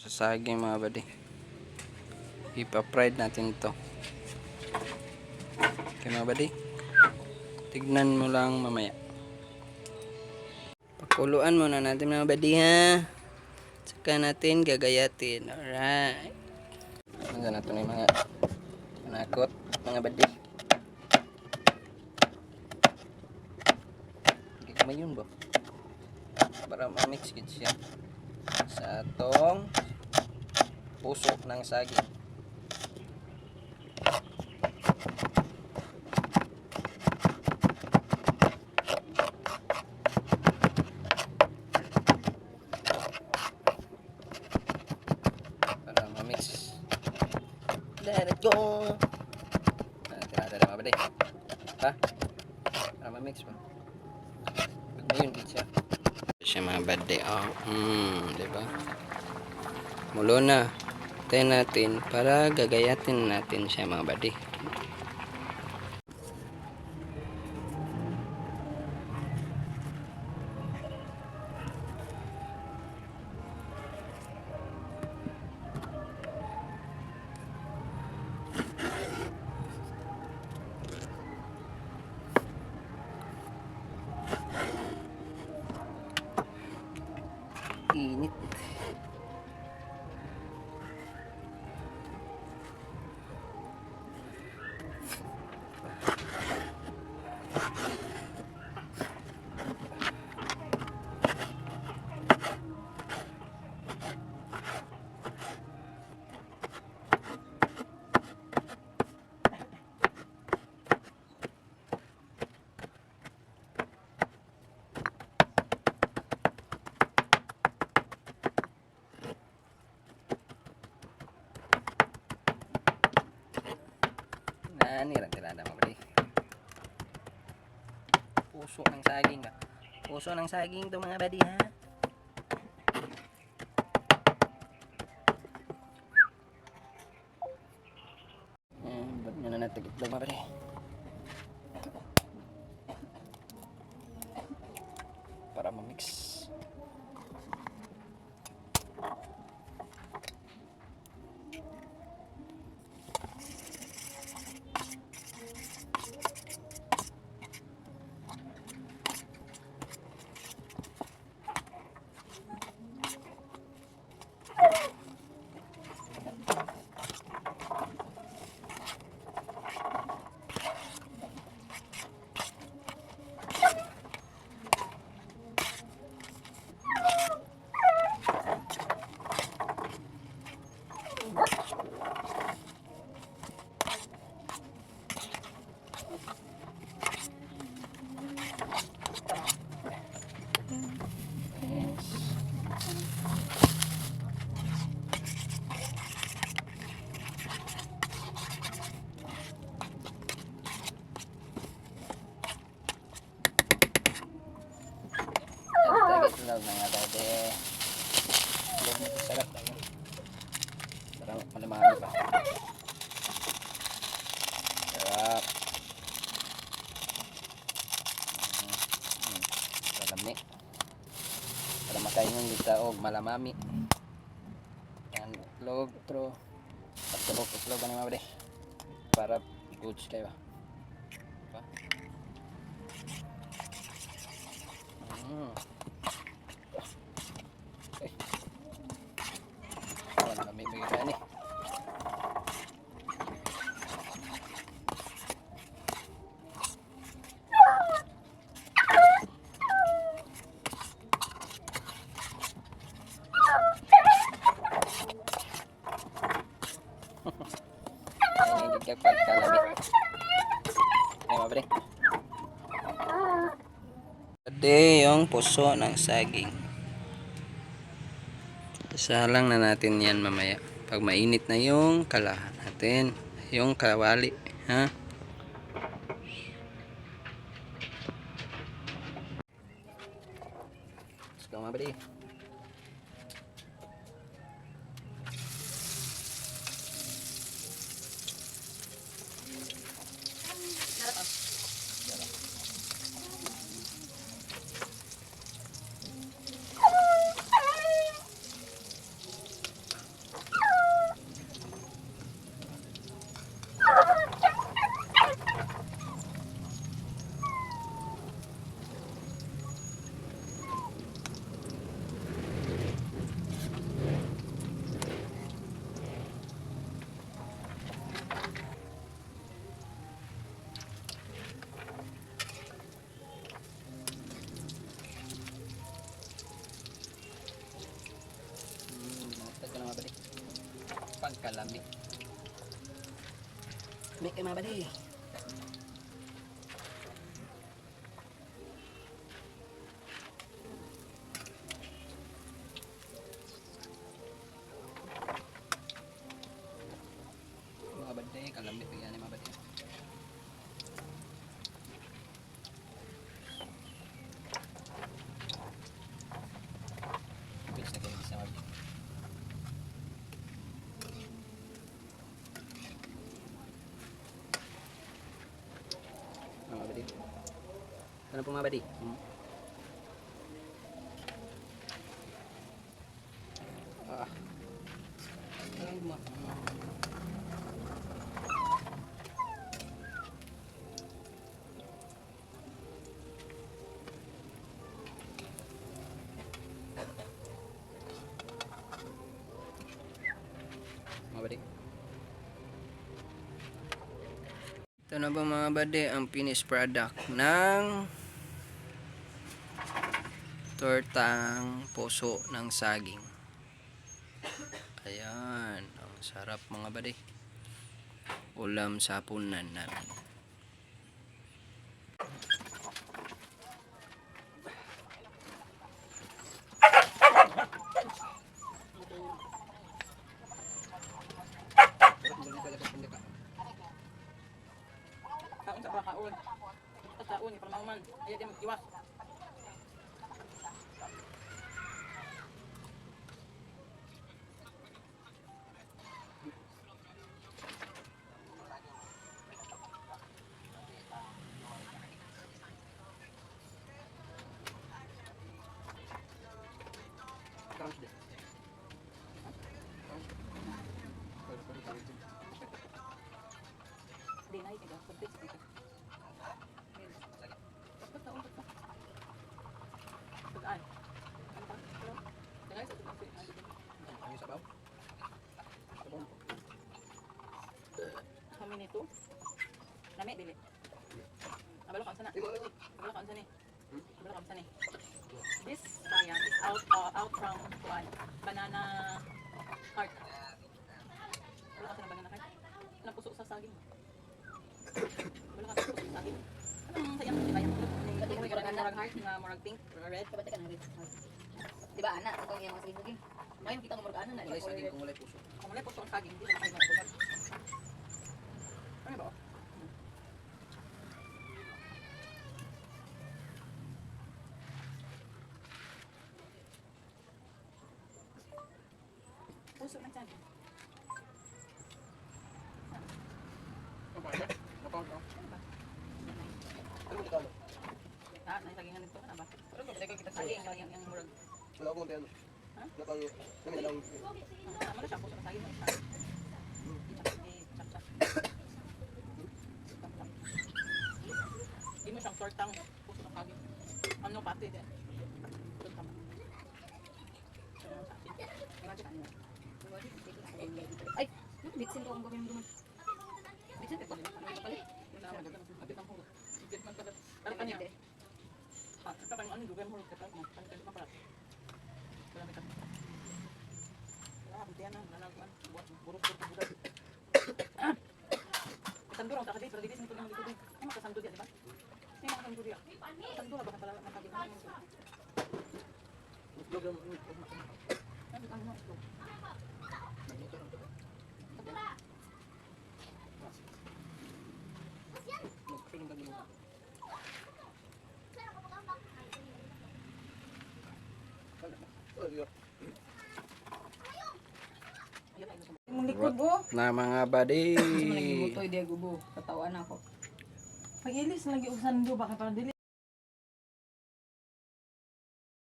Sa saging, mga buddy. Ipa-fried natin to. Okay, mga buddy. Tignan mo lang mamaya. Pakuluan muna natin, mga buddy, ha. Tsaka natin gagayatin. Alright. Nandiyan natin yung mga panakot, mga buddy. Gagmay yun ba? Para ma-mix gid siya sa atong puso ng saging. Para ma-mix. Let it go! Ah, tira, tira, mga buddy. Ha? Para ma-mix ba? Ayun, gid siya. Siya, mga buddy. Oh, di ba? Mulo na. Tayo natin para gagayatin natin siya, mga buddy. Init. Nani ra tirada, mga buddy. Puso ng saging ba? Puso ng saging to, mga buddy, ha. Eh, ba't nga na natin itlog, mga buddy? Para ma-mix. Yes. Tagit itlog, mga buddy. Itlog na sarap tayo. Parang malamami pa. Sarap. Malami. Para makain yung dita og malamami. Yan, itlog, tro. Pagtabok itlog ano, mga buddy. Para goods kayo ba? Diba? Eh. Ayan, lami ba ni? Ay, hindi ka pagkalami. Ay, mga pre. Pwede yung puso ng saging. Isalang na natin yan mamaya. Pag mainit na yung kalahan natin. Yung kawali. Ha? Let's go, mga buddy. Kalami. May kay mga buddy. Mga buddy, kalami pa yan mga buddy. Bilis na kayo sa mga buddy. Mga buddy. Ano po, mga buddy? Ah. Ay, mga buddy. Ito na ba, mga buddy, ang finished product ng tortang puso ng saging. Ayan, ang sarap, mga buddy. Ulam sa punan namin. Kaon sa kaon. Kaon para mauman. Ayaw di magtiwas. Di na ikaw, kunti sa kita. Basta unta pa. Pag-an. Ano pa? Dangay sa tubig. Ano yung sabaw? Kami nito. Lami dili. Abalo ka sana. Abalo ka ni. Abalo ka ni. This kaya is out from kuan banana heart. Wala ka sa banana heart. Anong puso sa saging? Wala ka sa puso sa saging. Anong sayang di ba yung murag heart nga murag pink or red? Kabata ka ng red. Di ba ana, katong iyang mga saging-saging. Ngayon kita nga murag ana na Walay siya. saging kung walay puso. Kung wala puso ang saging, di na kayo makabuhat. Ano ba? Puso ng saging. Ano ba? Ah, naisagingan nito ka na ba? Saging, yung murag. Wala akong ano. Ha? Wala pang namin lang. Ah, ano siya, puso ng saging mo siya. I-chap-chap. Di mo siyang tortang puso ng saging. Ano pati din? Tortang. Ay, bitsin ko ang gawin mo. Bitsin ko. Palit. Pero kanya, ah, ito kanya, ano, dugay mo, ito mo, ano, ito pala. Wala may kat. Wala, kuntiyan na, wala na, buat, burot, burot, burot. Ah! Kasandura, ang kakadate, pero dito, dito, dito, dito. Ay, makasando diya, di ba? Ay, makasando diya. Kasandura, baka pala makagin. Itlog lang. Ano, ano, itlog. Imong likod oh. Na mga buddy. Diego bo. Katawan ako. Pag-ilis lagi og sando baka para dili